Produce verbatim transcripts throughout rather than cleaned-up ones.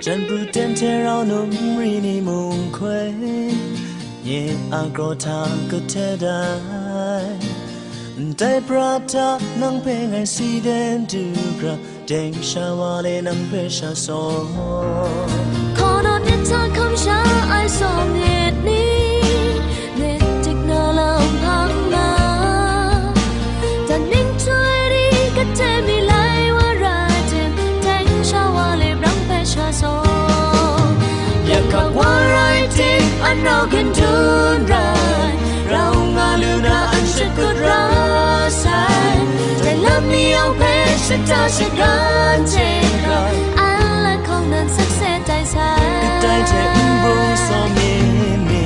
Jan pru ten hte rau num nri ni mung hkoi, nye a kraw hta kahte dai. Ndai pra hta nang hpe ngai si den du hkra, teng sha wa le nang hpe sha saw. Hkaw naw myit hta hkam sha ai sawm myit ni, myit dik na lam hpang na. Dan ning htoi ni kate mi lai wa rai tim, teng sha wa le brang hpe sha saw. Yak hkak wa rai tim, an rau gun dun rai, rau nga lu na an shakut ra sai. Dai lam ni yawng hpe shata shagan hte rai, an lahkawng nan sakse tai sai. Kadai hte n bung sawm myit ni,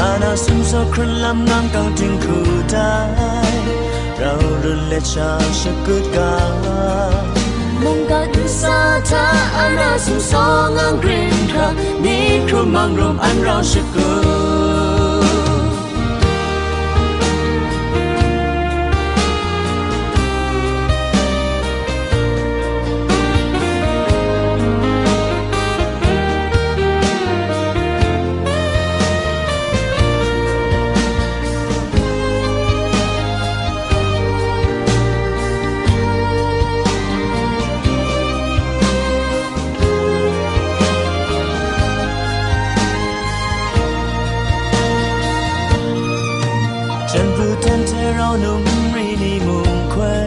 an a sumsaw hkrun lam ngang kang ting hku tai, rau run let sha shakut ga. Mungkan nsa hta an a sumsaw ngang grin hkra, ni hkrum mang rum an rau shakut. Jan pru ten hte rau num nri ni mung hkoi,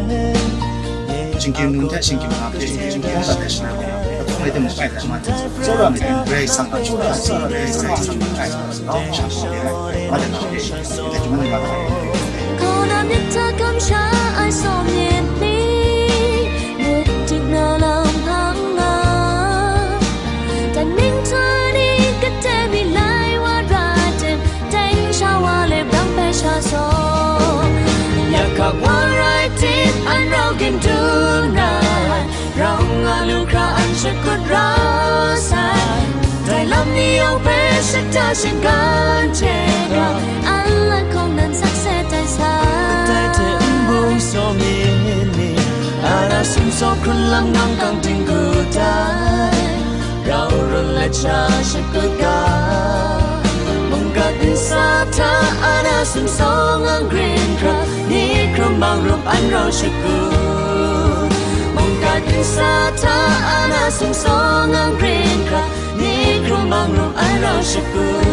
Shingkyim num hte shingkyim nga hpe, shingkyim hta hpe shana hpe, lahkawng lai tim mung kai hta ma hte, tsawra myit n rai sang, tsawra myit n rai sang, Hkaw na myit hta hkam sha ai sawm myit ni, myit dik na lam hpang nga. Dan ning htoi ni kate mi lai wa ra tim, teng sha wa le brang hpe sha saw. Yak hkak wa rai tim, an rau gun dun rai, rau nga lu hkra an shakut ra sai. Dai lam ni yawng hpe shata shagan hte rau, an lahkawng nan sakse tai sai. Kadai hte n bung sawm myit ni, an a sumsaw hkrun lam ngang kang ting hku tai, rau run let sha shakut ga. Mungkan nsa hta an a sumsaw ngang grin hkra, ni hkrum mang rum an rau shakut. Mungkan nsa hta an a sumsaw ngang grin hkra, ni hkrum mang rum an rau shakut.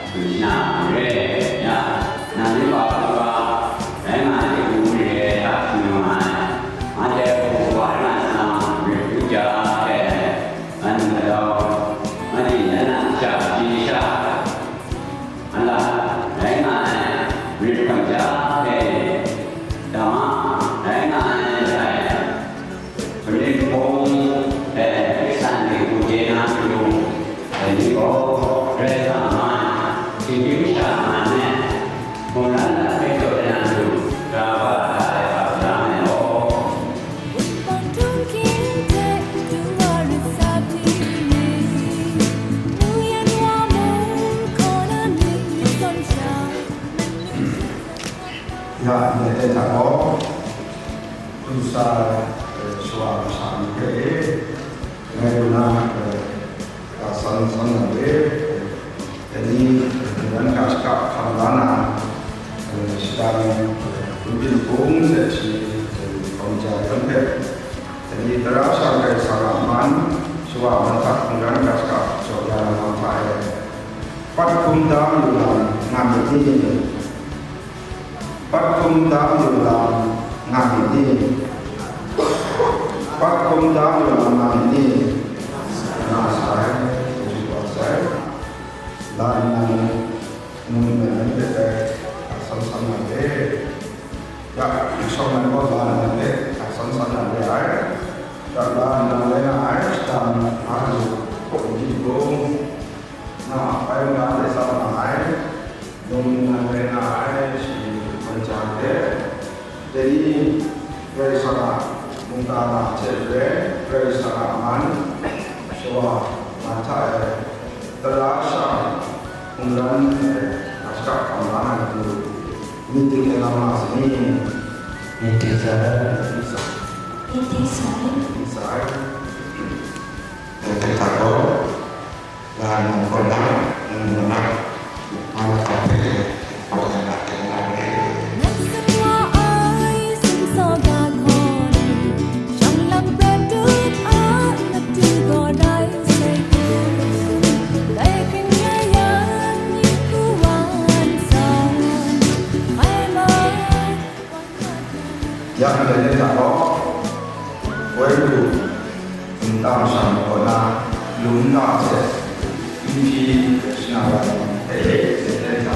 Nang re, ya, nang ni pa hkrup ga, rai nga ai hku re ai hta hkrum nga ai, anhte hkrup ga rai nga nna, rit hkrup ja hte, ngan galaw, ngan ni na na sha, shi sha, ala, rai nga ai, rit hkam ja hte, dama, rai nga ai, rai. Sanit hpung, eh, Hkristu ni hku chye na matu, dai ni gaw Karai Kasang a man, shinggyim masha a man e, mungdan a hpe jaw ai na matu, ga ba da ai hka hkra ai law. Ya, ndai hta gaw, Hkristu, eh, shawa masha ni hpe e, ngai kaw na, eh, ga san san na we, eh, dai ni, eh, mungdan ga shaka hkam la na, eh, shadang, eh, Hpung Byin Hpung hte shi, eh, Hpung Ja Yan hpe, dai ni tara shang Karai Kasang a man, shawa a man hta mungdan ga shaka jaw ya na ma hta e, pat hkum da mayu lam nga myit ni? Pat hkum da mayu lam nga myit ni? Pat hkum da mayu lam nga myit ni? Nga sai, nga sai. La nnan, nnan nnan hpe dai, a san san na re. Ya, shawng nnan gaw la nnan hpe, a san san na re ai. Ya, la nnan rai nga ai, shadang, a lu, hkawk n di bung. Na, bai nna de tsap nga ai, num nnan rai nga ai, shi hkawhkam hte, dai ni Karai Kasang a mungga na hte maren, Karai Kasang a man shawa na hta e, tara shang mungdan e, ga shaka hkam la na matu, myit ding e nga ma sai ni? Myit ding sai. Myit ding sai. Myit ding sai. Dai hte hta gaw, Ngai mung kaw na, ngai mung na, ngai mung kaw hpe, kaw na, ngai mung na, ngai mung na. Ya, ndai ni hta gaw, Wendu, nta masha ni kaw na, lu nta hte, n hpyi shana wa ai, hpe hpe hte hte hta,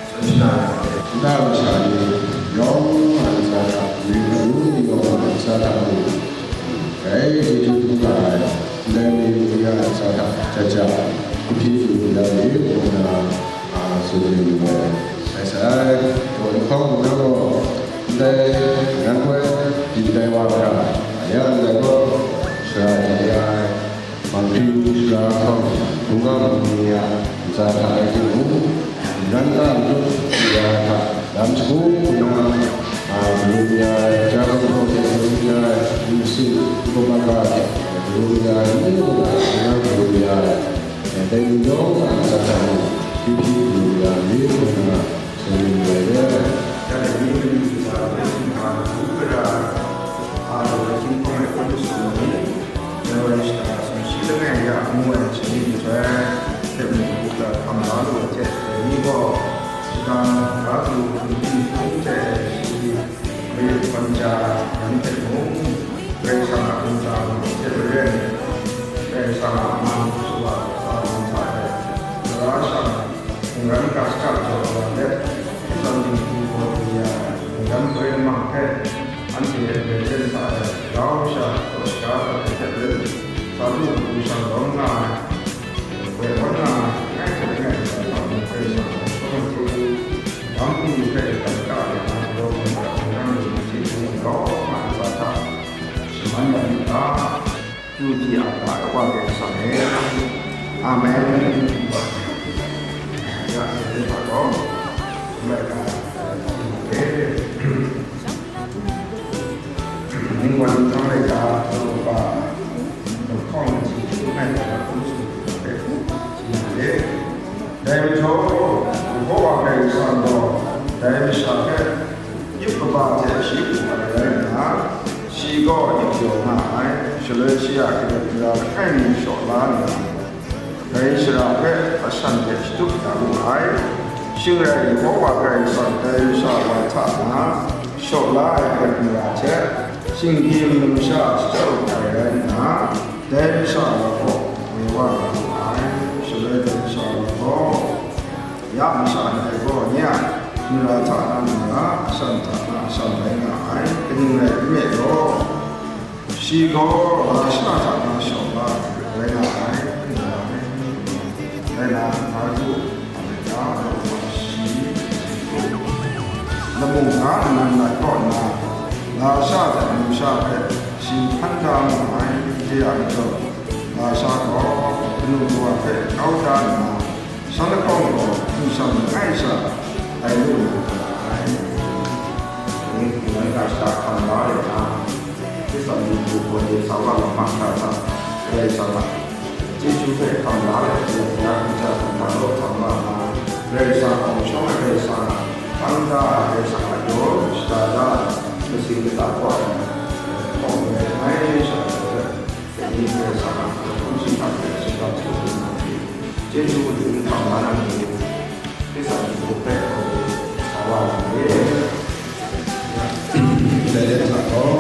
tsun shana wa ai. Nta masha ni yawng a ntsa hta, myu madu ni yawng a ntsa hta mung, dai chyeju dum nga ai, ndai ni mung ya a ntsa hta, ja ja, n hpyi lu ya myit, ngu nna, a, tsun mayu ai. Sai sai, daw lahkawng nna gaw, ndai, nang gaw, byin tai wa hkra, a ya ndai gaw, sara de ai, Bangkri sara hkawng, hkungga hkungni a ntsa hta rai timung, mungdan ga majaw ya ai hta, lam shagu nna, a, garu ya ai, ja hkawng hkawng hte garu ya ai, nsin, hkungga ga hte garu ya ai, nni mung a, hkungga garu ya ai, dai ni yawng a ntsa hta mung, hpyi hpyi garu ya ai, ngu nna, Shalom rai re. Ya dai ni mali hta bai hkinghka hku gara, a, dai hkying hpawng ai hkrum shalom ni, dai wa shata sumshi langai ya ngu ai hte ni nhtoi, hte mung hkra hkam la lu ai hte, dai ni gaw, shadang, Ratu, Hpung Byin Hpung hte shi, Mari Hkawhkam Yan hte mung, Karai Kasang a lungtang hte maren, Karai Kasang a man shawa sa lam hta e, tara shang, mungdan ga shaka jaw ai lam let, Hkristu dinghku gaw du ya ai, mungdan gaw yamang hpe, anhte a maren hta e grau sha, taw shaga hta e hte maren, sa lu hku shanglawm nga ai, woi awn nga ai, langai hte langai hta hta mung hpe sha, shawng ai hte, dam hpung lu hpe hkrat kara de na, galaw hkawm hkrat hkawm rang lu na hte mung, grau nga ai ntsa hta, shaman ya myit ga. Yu di a ga ai wa Karai Kasang e. Amen. Ya, dai hta gaw, Laika, e, ning wan nhtang laika, Laika, lahkawng na hti hkru ngai hta na hkrum sumru hpe, si na re. Dai majaw, Yehova Karai Kasang gaw dai masha hpe yup kaba hte shi pu ai rai nna, shi gaw yu pyaw nga ai, shaloi shi a galaw gara langai mi shaw la nna, Dai shara hpe ashan hte shatup ya mu ai. Shing rai, Yehova Karai Kasang dai masha wa hta na shaw la ai hpe mu ra hte, shinggyim numsha shachau ai rai nna, dai masha wa gaw woi wa nga mu ai. Shaloi dai masha wa gaw, Ya masha ndai gaw, nye a sumra hta na mara, ashan hta na ashan rai nga ai, kaning rai nme law, shi gaw lasha hta na shaw la rai nga ai, nga ai. Rai na, Marku, ya, shi, lamu nga nnan lat kaw nna, lasha hte numsha hpe shi hpan da mu ai, de a majaw, lasha gaw kanu kawa hpe kau da nna, shan lahkawng gaw hpung sham langai sha tai lu na ra ai. Ning hpung rai ga shada hkam la ai na, Hkristan mung hku gaw de sa wa ma mahkra hta, Karai Kasang a chyeju hpe hkam la ai hte, ya hkum ja hkam da law hkam wa na, Karai Kasang a hkawng shawng ai Karai Kasang a, tang da ai Karai Kasang a jaw shada da ai, masing kata kaw ai, hkawng ai sha ai hte, Dai ni hpe sa na, hkum shi hta hpe shingkang hku hkrum na hte, chyeju matu n hkam la na ni, Hkristan mung hpe gaw sa wa na ni? Dai de hta gaw,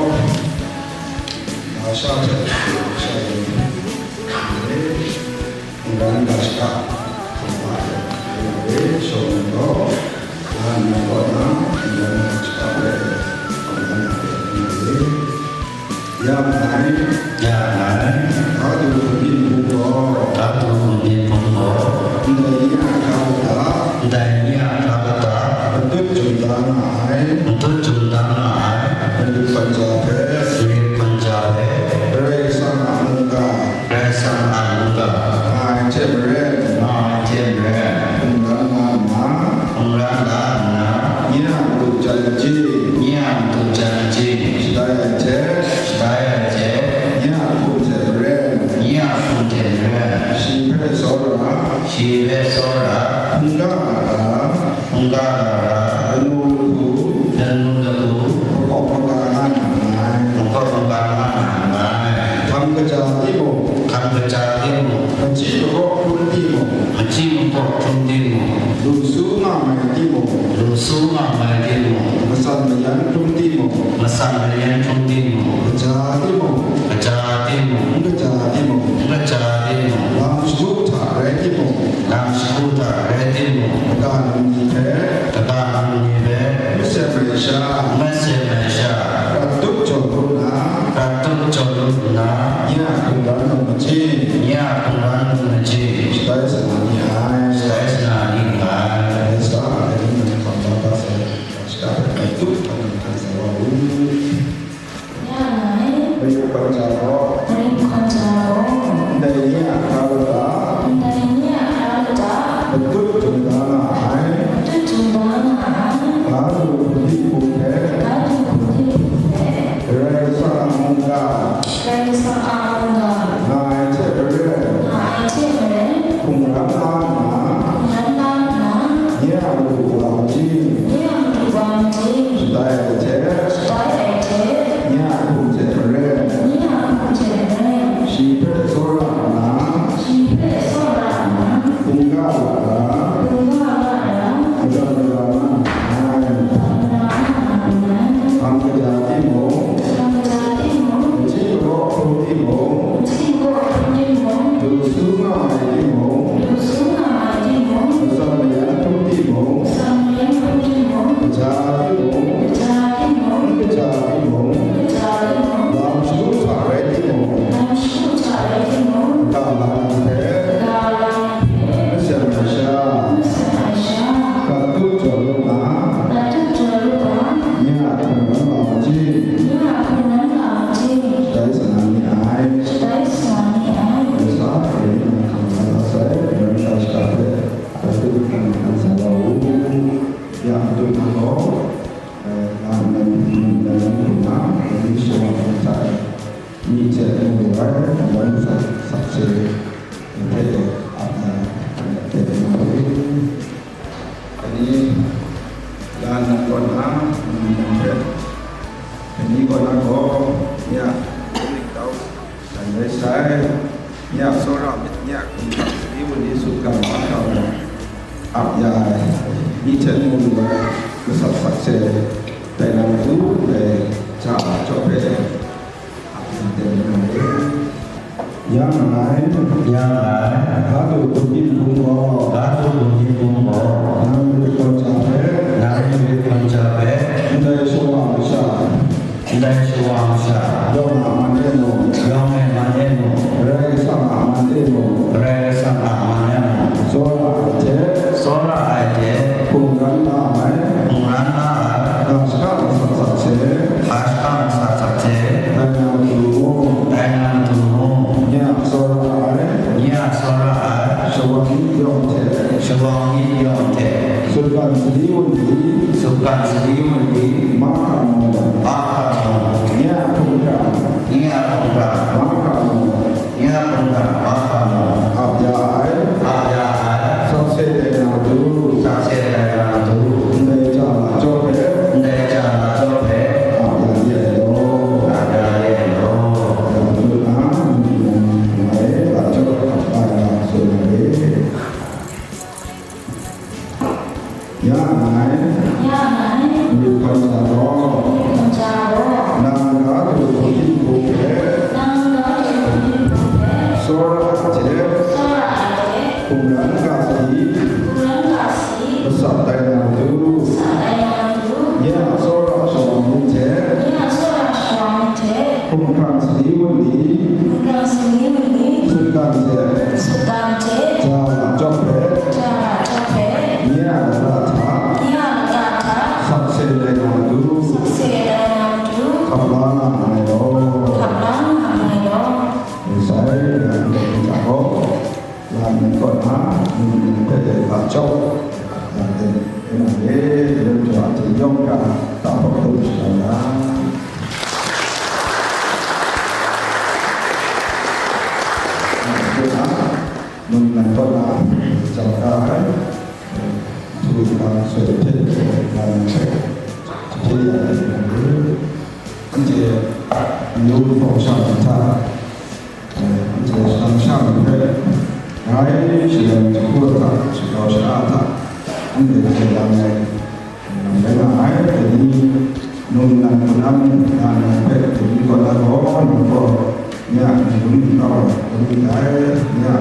masha hte masha rai nna, mungkan ga shada hkam la ai, rai nna, shawng nna gaw, la nna gaw na, mungkan ga shada hpe hkam la na rai nna, Ya ai. Ya ai. Kadu hpung byin hpung gaw. Kadu hpung byin hpung gaw. Ndai ni a hkra lata. Ndai ni a hkra lata. Matut chum da nga ai. Matut chum da nga ai. Madu hpawn ja hpe. Madu hpawn ja hpe. Karai Kasang a mungga. Karai Kasang a mungga. Nga ai hte maren. Nga ai hte maren. Hkungran nga nna. Hkungran nga nna. Nye a matu jan majing. Nye a matu jan majing. Shatai ai hte. Shatai ai hte. Nye a hpung hte maren. Nye a hpung hte maren. Shi hpe tsawra. Shi hpe tsawra. Hkungga lara. Hkungga lara. Lanu lahku. Lanu lahku. Makawp maka nga na nngai. Makawp maka nga na nngai. Hkam kaja timung. Hkam kaja timung. Machyi makaw hkrum timung. Machyi makaw hkrum timung. Lu su nga mai timung. Lu su nga mai timung. Matsan mayan hkrum timung. Matsan mayan hkrum timung. Kaja timung. Kaja timung. N kaja timung. N kaja timung. Lam shagu hta rai timung. Lam shagu hta rai timung. Kaga num ni hpe. Kaga num ni hpe. Masem mai sha. Masem mai sha. Prat tup jaw lu nna. Prat tup jaw lu nna. Nye a hkungran lung majing. Nye a hkungran lung majing. Shatai sa na ni ai. Shatai sa na ni ai. Dai sa ai ni hkam la ga sai. Shada hpe prat tup hkam sa wa u. Ya ngai. Madu hpawn ja gaw. Madu hpawn ja gaw. Ndai ni a hkra lata. Ndai ni a hkra lata. Matut chum da nga ai. Matut chum da nga ai. Kadu hpung byin hpung hpe. Kadu hpung byin hpung hpe. Karai Kasang a mungga. Karai Kasang a mungga. Nga ai hte maren. Nga ai hte maren. Hkungran la nna. Hkungran la nna. Nye a matu wa majing. Nye a matu wa majing. Shatai ai hte. Shatai ai hte. Nye a hpung hte maren. Nye a hpung hte maren. Shi hpe tsawra nna. Shi hpe tsawra nna. Hkungga lara. Hkungga Ap ya ai, myi hte mu lu ai, masat sakse tai na matu, dai hta chyawm hpe, ap ya ai, ya nga ai, ya nga ai, Gadu Hpung Ginhpung gaw, Gadu Hpung Ginhpung gaw, nang myit kawn ja hpe, nang myit kawn ja hpe, ndai shawa masha, ndai shawa masha, yawng a man e mung, yawng e man e mung, Karai Kasang a man e mung, Karai Kasang a man e mung, tsawra ai hte, tsawra ai hte, hkungran la ai, hkungran la ai, ga shaka masat sakse, ga shaka masat sakse, tai na matu, tai na matu, nye a tsawra ai, nye a tsawra ai, shawang myit yawng hte, shawang myit yawng hte, sutgan sali wunli, sutgan sali wunli, mahkra mung, mahkra mung, nye a hkungga, nye a hkungga, mahkra mung, nye a hkungga, mahkra mung, ap ya ai, ap ya ai, sakse tai na matu, sakse tai na matu, ndai hta chyawm hpe, ndai hta chyawm hpe, ap ya ai law, ap ya ai law, ya matu na, ngai, a chyawm hpe ap ya ai, tsun ai. Ya ngai, ya ngai, myit kawn ja gaw, myit kawn ja gaw, nang Gadu Hpung Ginhpung hpe, nang Gadu Hpung Ginhpung hpe, tsawra ai hte, tsawra ai hte, hkungran ga sali, hkungran ga sali, masat tai na matu, masat tai na matu, nye a tsawra shawang myit hte, nye a tsawra shawang myit hte, hkungran sali wunli, hkungran sali wunli, sutgan hte, sutgan hte, ja na chyawm hpe, ja na chyawm hpe, nye a lata hta, nye a lata hta, sakse tai na matu, sakse tai na matu, hkap la nga ai law, hkap la nga ai law. Sai, ya, ya, ya, ya, ya. Lam nang kaw na, nang hpe ga chyawm, ya, ya, ya, ya, ya, ya, ya, ya, ya, ya. Nang kaw na, jau da ai, tu na soi hte, nang hpe, hte ya, ya, ya, ya. Anhte, yu hpawng sha hta, Anhte shadawn sha ni hpe, ngai shadawn jahku hta, shakau sha-a hta, anhte hte lang ai, lam rai nga ai, dai ni, num nan hpunam na ni hpe, dai ni kaw na gaw, nang gaw, nye a n-gun n-kau ai, dai ni dai, nye a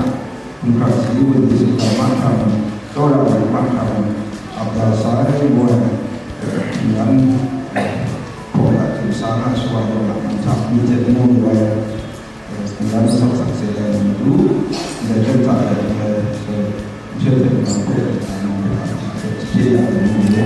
hkungga sali wunli sutgan mahkra mung, tsawra ai mahkra mung, ap ya sai, ngu ai, nan, hpaw dat hte sa na shawa yawng a, nang hta myi hte n mu lu ai, Nang sak sak se ai matu, ndai hte hta e, ndai hte hte nang hpe, nang hpe, hte ya ai ni re.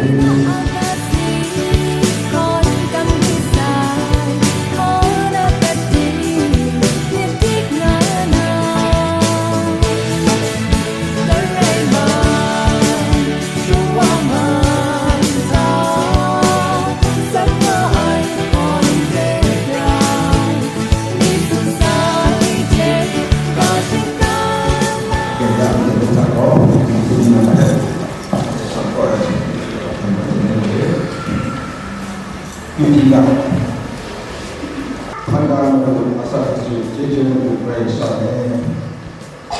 Hpang ga na lu asak hte chyeju Karai Kasang e,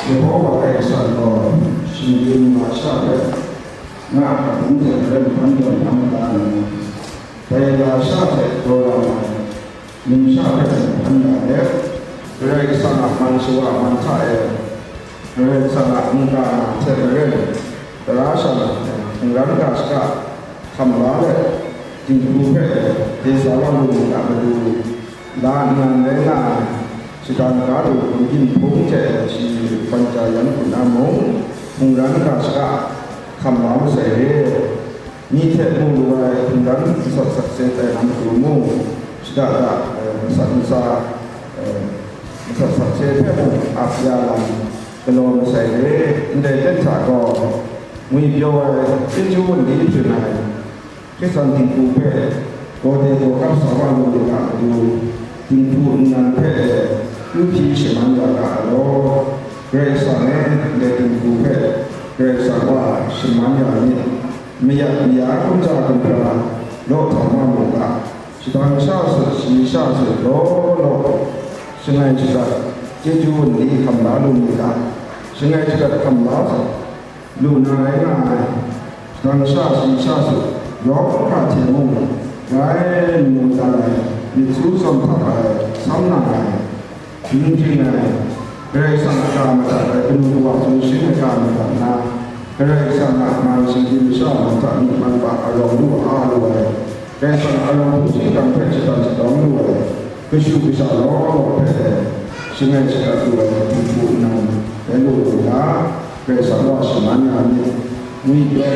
Yehowa Karai Kasang gaw shinggyim lasha hpe nga hkap nhteng hkaren hpan tawn hkam da nna, dai lasha hte daw ra ai numsha hpe mung hpan ya let, Karai Kasang a man shawa man hta e, Karai Kasang a mungga na hte maren, tara sha na hte hkungran ga shaka hkam la let, dinghku hpe de sa wa lu mu ga matu, la nnan rai nga ai, shadang ga lu hpung ginhpung hte shi hpan ja yan hku na mung, hkungran ga shaka hkam la masai re. Myi hte mu lu ai hkungran masat sakse tai na matu mung, shada da, eh, masat ntsa, eh, masat sakse hpe mung ap ya lam galaw masai re. Ndai ten hta gaw, ngwi pyaw ai chyeju wunli hpring ai Hkristu dinghku hpe gaw de gaw kap sa wa lu lu ga matu, dinghku nnan hpe lu hpyi shaman ya ga ai law. Karai Kasang e, ndai dinghku hpe Karai Kasang wa shaman ya myit. Mayat maya hkrum ja hkrum hkra law htawm wa mu ga, shadang sha sut, shayi sha sut law law, shangai shadat, chyeju wunli hkam la lu myit ga, shangai shadat hkam la, lu na rai nga ai, shadang sha shayi sha su yawng hkra hte mung, grai n-gun dan ai, myit su tsawm htak ai, sam na ai, hpring hpring ai, Karai Kasang a ga madat ai kanu kawa sumsing ai ga madat na, Karai Kasang a man shinggyim masha lam hta myi man pa arawng lu a lu ai, Karai Kasang a arawng hpung shi kang hpe shatan shadawng lu ai, kashu kasha law law hpe shangai shadat lu ai hpung hpu nnan rai lu u ga, Karai Kasang wa shaman ya myit. Ngwi pyaw.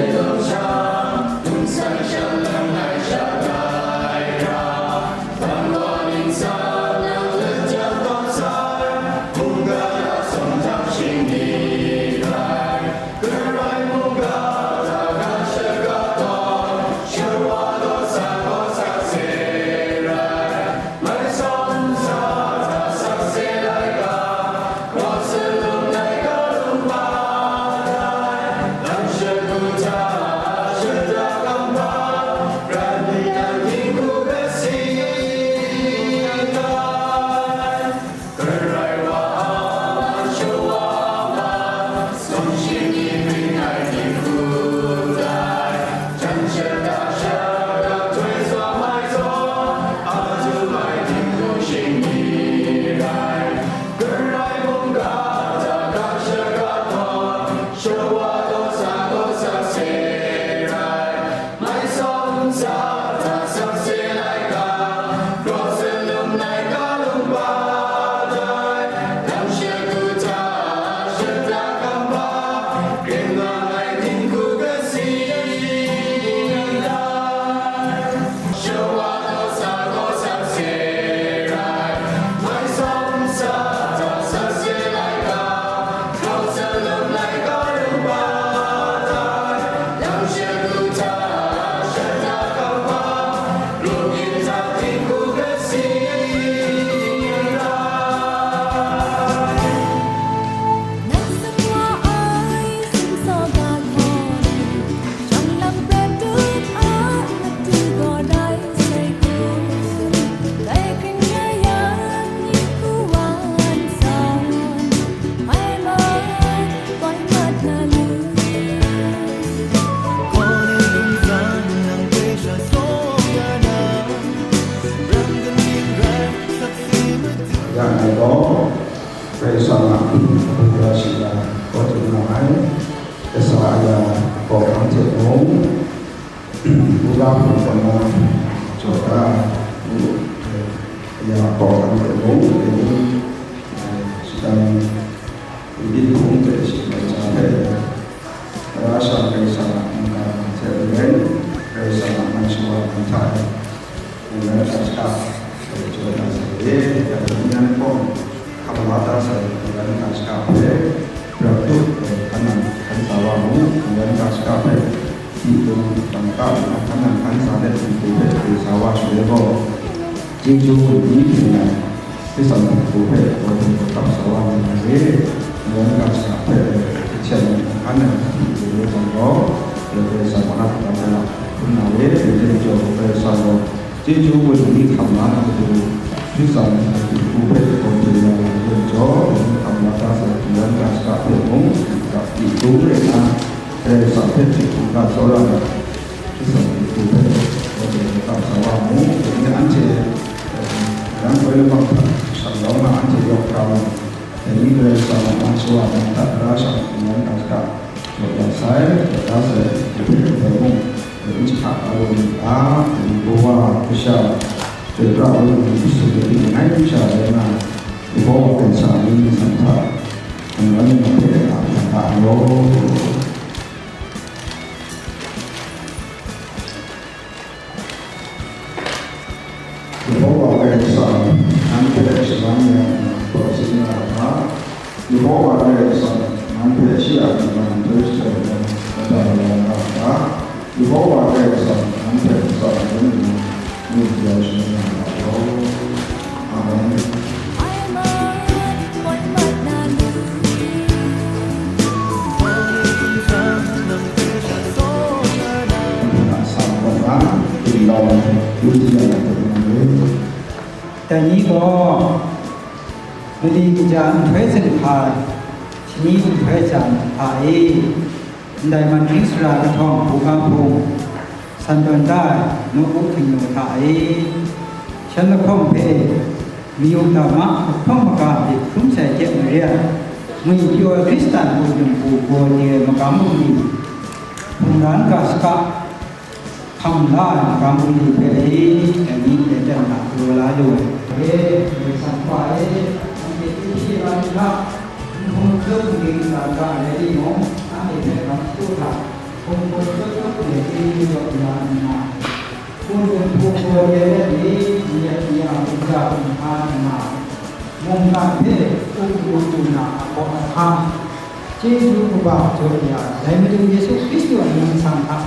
Ya ngai gaw, Karai Kasang a hpung ya shi ya, kaw hte nga ai, kasa aya, kawk hte mung, Buga hpung kaw na jaw da, ya kawk hte mung, dai ni, shadang, David hpung hte shi mai ja hpe, Tara sha Karai Kasang a mungga hte maren, Karai Kasang a man shawa hta e, mungga hta shaka, jaw na sai e, ya hpung yan hpawng, hkam la da sai mungga hta shaka hpe, grap tup ai hkan nang hkan sa wa mu, mungga hta shaka hpe, Myitung lam ka nna hkan nang hkan sa let hpungku hpe du sa wa shaloi gaw, chyeju wunpyi hpring ai hpyi tsawm hpungku hpe gaw hpungku kap sa wa myit ai re. Mungga hta shaka hpe hkyen hkan nang hpungku ngu jang gaw, Karai Kasang a mat hkrum na re, dai hte mung Karai Kasang gaw chyeju wunpyi hkam la na matu, hpyi tsawm hpungku hpe gaw hpring ya wa ai majaw, hkam la da sai mungga hta shaka hpe mung, myitung rai nna, Karai Kasang hpe hpyi hkungga tsawra ai, hpyi tsawm hpungku hpe, kap sa wa mu, dai ni anhte, eh, yang koi lamang hta, shanglawng na anhte yawng hkra wa, dai ni Karai Kasang a man shawa ai nta tara shang n-gun ai hta, jaw ya sai, jaw da sai, hpyi hpe dai mung, dai ni jahta kau lu ai, dai ni kawa, kasha, chyoi pra ai ni, hpyi tsun ai ni, langai mi sha rai nna, Yehova Karai Kasang a mying ningsang hta, nang rai nna hpe a hkra da ai law. Yehova Karai Kasang, nang hpe shaman ya na, taw sin na ra hta, Yehova Karai Kasang, nang hpe shi a mungga nhtoi jahtum na, mada ya na ra hta, Yehova Karai Kasang, nang hpe ntsa hkrum nna, myit ya shangun na ra law. Amen. Dai ni gaw, mali kaja nhtoi zinghka, shani nhtoi jan hta e, Ndai man hpring sara kahtawng hkungga hpung san tawn da ai nawku htingnu hta e, shan lahkawng hpe mayu dama lahkawng maga myit hkrum sai hte maren, ngwi pyaw ai Hkristan hku dinghku gaw di ai magam bungli, hpungran ga shaka, hkam la ai magam bungli hpe e, dai ni hte dan na galaw la lu ai. E, Karai Kasang Wa e, anhte hpyi hpyi la ai hta, nhpung hkrum ging dan ga ai rai timung, anhte hpe gam hku hta, hpung hkrum hkrum hkrum de chyeju yaw ya nna, hpung hkrum hpung hkrum de let ni, ni a, ni a hpung ja hpung hpa nna, mungkan hpe up lu lu na a hkaw ahkang, chyeju kaba jaw ya ai, dai Madu Yesu Hkristu a mying nsang hta,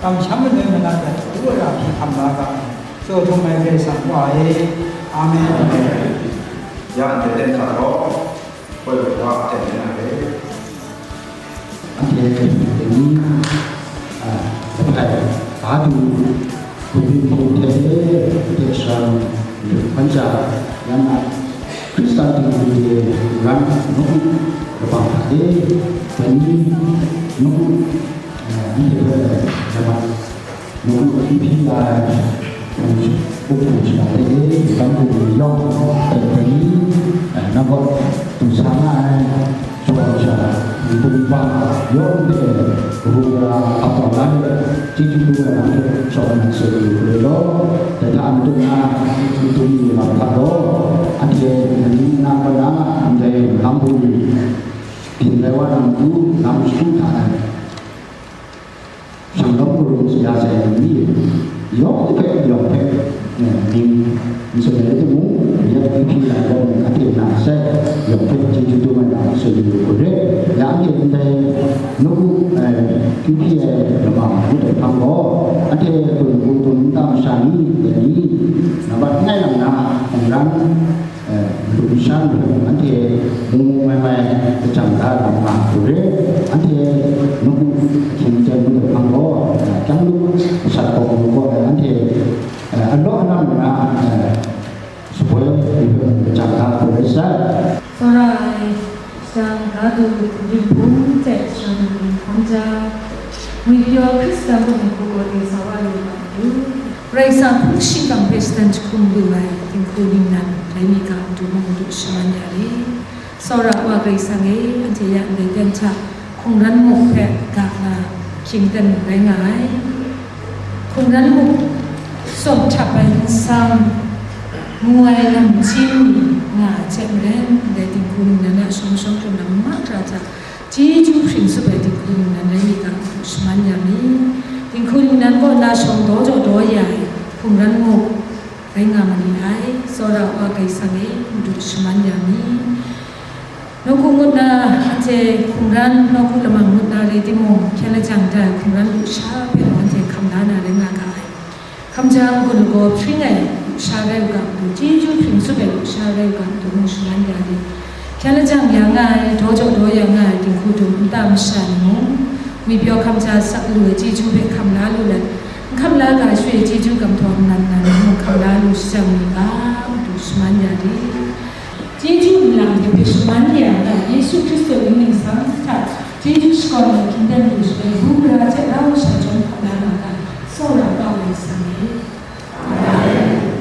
kamsham manoi manat ai, hkru ai ra hpyi hkam la ga ai, tsaw htum ai Karai Kasang Wa e. Amen. Ya, ndai ten hta gaw, koi wa wa ten na re. Anhte dai ni, a, lahpai, Badu, Kubin Hpung hte, hte sharang, Hkanja, yan a, Hkristan dinghku de ran nawku kabang hta e, dai ni nawku, a, anhte hpe lamat, nawku hpyi hpyi la ai, a, hpung hpung shara hte e, kangku yawng hpe hpe ni, a, na gaw du sa nga ai, shawng sha, nbung bang yawng hte, ru ra ap taw na hte, chyeju kru ai lam hte shawng nna tsun yu hkru law, dai hta matu na, chyeju kru mi lam hta gaw, anhte nang ning na gaw na, ndai lam hku ni, byin rai wa na matu, lam shagu hta ai. Shanglawm karum sa ya sai ai ni yawng hpe, yawng hpe, eh, mying n tsun ai rai timung, ya hpyi hpyi ai gaw, anhte na sai, yawng hpe chyeju dum ai lam tsun yu u re. Ya anhte ndai nawku, eh, hpyi hpyi ai lama ngut ai hpang gaw, anhte kun hku dum nta masha ni, dai ni, nambat langai lang na, hkungran, eh, madu masha ni hpe mung anhte mu mu mai mai kajang da na nga hku re, anhte nawku ahkying ten ngut ai hpang gaw, eh, kyang lup masat gaw mu gaw, eh, anhte, eh, alaw alam na, eh, shaboi ni hpe mung kajang da hku rai sai. Tsawra ai, Shang Badu Kubin Hpung hte Shang Hkanja, ngwi pyaw Hkristan hku dinghku gaw de sa wa lu ga matu. Karai Kasang hpung shingkang hpe shatan jahkum lu ai dinghku ningnan rai mi ga matu mung madu shaman ya re. Tsawra Wa Karai Kasang e, anhte ya ndai ten hta hkungran muk hpe ga nga hkying ten rai nga ai. Hkungran muk tsawm htap ai nsam, mu ai lamchin nga ai hte maren, ndai dinghku ningnan a shawng shawng hkrung lam mahkra hta, chyeju hpring tsup ai dinghku ningnan rai mi ga, madu shaman ya mi. Dinghku ningnan kaw na shawng daw jaw daw ya ai hkungran muk rai nga ma ni ai, tsawra Wa Karai Kasang e, madu shaman ya mi. Nawku ngut na, anhte hkungran, nawku lamang ngut na rai timung, hkyen lajang da ai hkungran lusha hpe mung anhte hkam la na rai nga ga ai. Hkam jang, gun lagaw hpring ai lusha rai u ga matu, chyeju hpring tsup ai lusha rai u ga matu, mung shaman ya re. Hkyen lajang ya nga ai, daw jaw daw ya nga ai dinghku dum nta masha ni mung, ngwi pyaw hkam ja sak lu ai chyeju hpe hkam la lu let, n hkam la ga shwe chyeju gam htaw nnan na ni mung hkam la lu shajang mi ga, madu shaman ya re. Chyeju nlang ni hpe shaman ya ai Yesu Hkristu mying ningsang hta chyeju shakawn ai hkying ten lu shaloi, bu gara hte rau sha chyawm hkam la na ga, tsawra kau ai Karai Kasang e. Amen.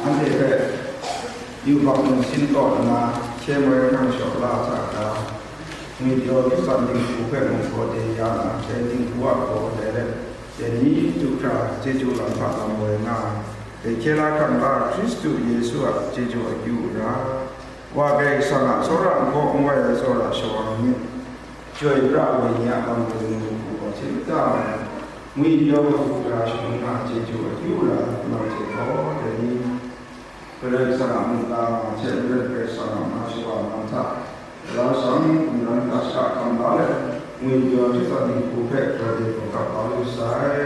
Anhte hpe yubak nsin kau nna, hkye moi hkrang shaw la hta ga, ngwi pyaw Hkristan dinghku hpe mung gaw de ya na, dai dinghku a gaw dai let, dai ni matu hkra chyeju lam hta lam woi nga ai, dai hkye la hkrang la Hkristu Yesu a chyeju akyu ra, Wa Karai Kasang a tsawra n hkaw n wai ai tsawra shawa ni, chyoi pra ai ni a bang hkrum mu hku gaw hte mada ai, ngwi pyaw ai hku gara shangun nga ai chyeju akyu la ai hku nang hte gaw, dai ni, Karai Kasang a mungga nga hte maren Karai Kasang a ma shawa nga hta, Karai Kasang mungdan hta shaka hkam la let, ngwi pyaw ai hte dinghku hpe grai de gaw gap la lu sai,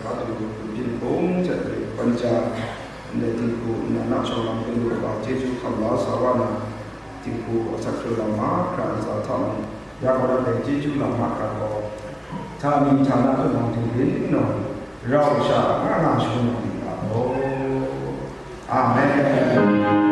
Kadu hpyin hpung hte grai pan ja, ndai dinghku nnan a shawng lam hpyen lu ai chyeju hkam la sa wa na, dinghku asak hkrung lam mahkra ntsa hta mung, ya gaw na dai chyeju lam mahkra gaw, htani htana hkawt nang dinghpring nau, rau sha nga nga shangun nang di ga law. Amen.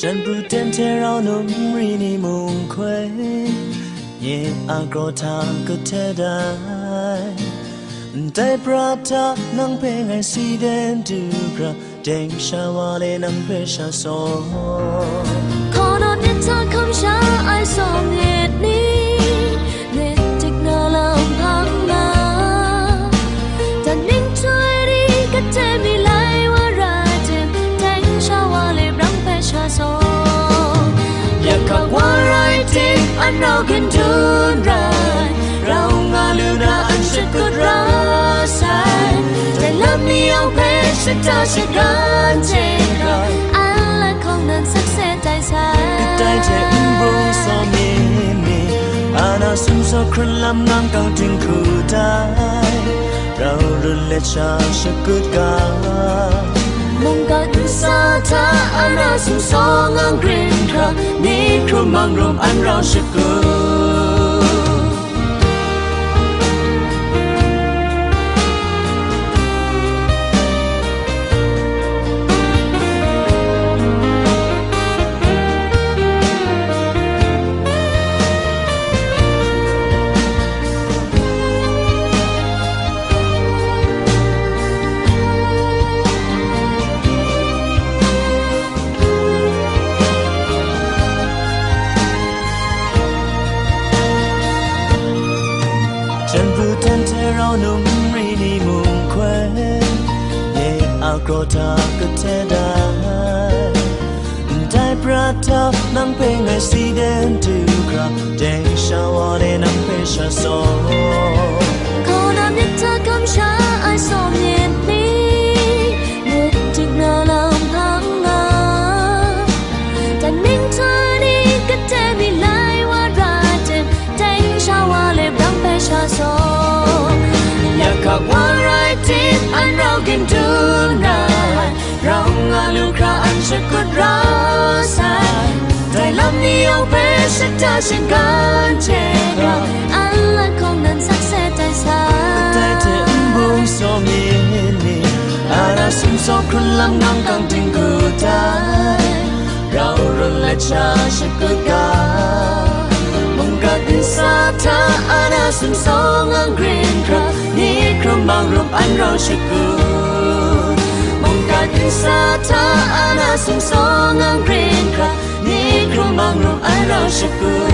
Jan pru ten hte rau num ri ni mung hkoi, nye a kraw hta kahtet ai. Ndai pra hta nang hpe ngai si den du hkra, teng sha wa le nang hpe sha saw. Hkaw naw myit hta hkam sha ai sawm myit ni, myit dik na lam hpang na, dan ning htoi ni kate mi lai wa rai tim, teng sha wa le brang hpe sha saw. Yak hkak wa rai tim, an rau gun dun rai, rau nga lu na an shakut ra sai. Dai lam ni yawng hpe shata shagan hte rai, an lat hkawng nan sakse tai sai. Kadai hte n bung sawm myit ni, a na sumsaw hkrun lam ngang kang ting hku tai, rau run let sha shakut ga. Mungkan nsa hta a na sumsaw ngang grin hkra, ni hkrum mang rum an rau shakut. Jan pru ten hte rau num ri ni mung hkoi, nye a kraw hta kahtet ai. Ndai pra hta nang hpe ngai si den du hkra, teng sha wa le nang hpe sha saw. Hkaw na myit hta hkam sha ai sawm myit ni, myit dik na lam hpang nga, dan ning htoi ni kate mi lai wa rai tim, teng sha wa le brang hpe sha saw. Yak hkak wa rai tim, an rau gun dun rai, rau nga lu hkra an shakut ra sai. Dai lam ni yawng hpe shata shagan hte rai, an lat hkawng nan sakse tai sai. Kadai hte n bung sawm myit ni, a na sumsaw hkrun lam ngang kang ting hku tai, rau run let sha shakut ga. Mungkan nsa hta a na sumsaw ngang grin hkra, ni hkrum mang rum an rau shakut. Mungkan nsa hta a na sumsaw ngang grin hkra, ni hkrum mang rum an rau shakut.